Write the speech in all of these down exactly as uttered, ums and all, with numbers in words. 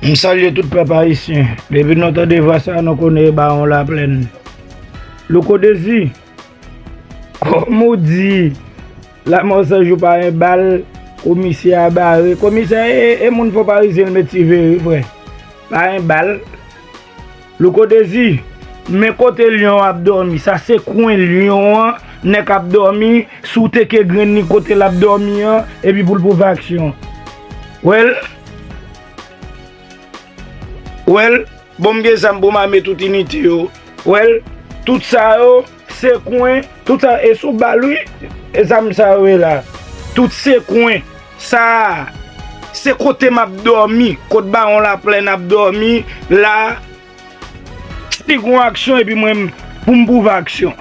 M salye tout pèp ayisyen. Depi nou tande vwa sa, nou konnen e Bawon Laplèn. Louko Dezi, kòman w di Lanmò San Jou pa en bal, komisè a bare? Komisè e, e moun Fon Parizyen l met siveye, wi, frè. Pa en bal. Louko Dezi, men kote lyon ap dòmi. Sa se kwen lyon an, nèg ap dòmi, si w teke grenn li kote l ap dòmi an, epi pou l pwouve aksyon. Wè l, wè l, bon, m gen zam pou m ame tout inite yo. Wè l, tout sa yo, se kwen, tout sa, e sou bal, wi, e zam sa yo ye la. Tout se kwen. Sa a, se kote m ap dòmi, kot Bawon Laplèn ap dòmi, la, si gon aksyon epi mwen, pou m pwouve aksyon.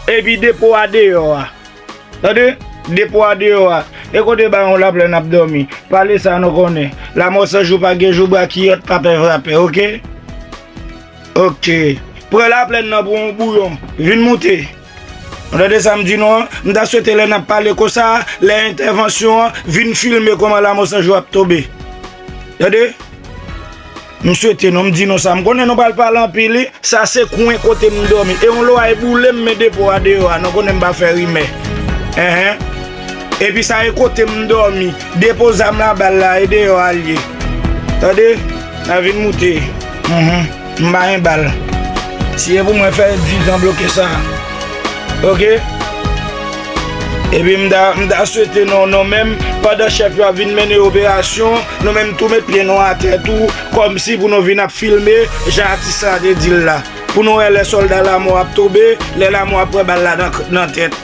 Epi depo a deyò a. Tande? Depo a deyò a. E kote Bawon Laplèn ap dòmi. Pale sa nou konnen. Lanmò San Jou pa gen jou brakiyòt pa pè vrapè, oke? Oke. Pran Laplèn nan pou yon bouyon. Vin moute. Ou tande sa m di nou an? M ta swete lè n ap pale konsa, lè entèvansyon an, vin filme kòman Lanmò San Jou ap tonbe. Tande? M swete nou, m di nou sa. M konnen nou pral pale anpil, wi. Sa se kwen kote m dòmi. E yon lwa e boule m, men depo a deyò a. Nou konnen m pa fè rimè. Enhen. Epi sa e kote m dòmi. Depo zam la, bal la, e deyò a l ye. Tande? N a vin moute. Mhm. M pa en bal. Si e pou mwen fè dizan bloke sa. Oke? Epi m ta, m ta swete nou, nou menm, pandan chèf yo ap vin mennen operasyon, nou menm tou met pye nou atè tou, kòmsi pou nou vin ap filme, jan atis la te di l la. Pou nou wè lè sòlda lanmò ap tonbe, lè lanmò ap pran bal la nan, nan tèt.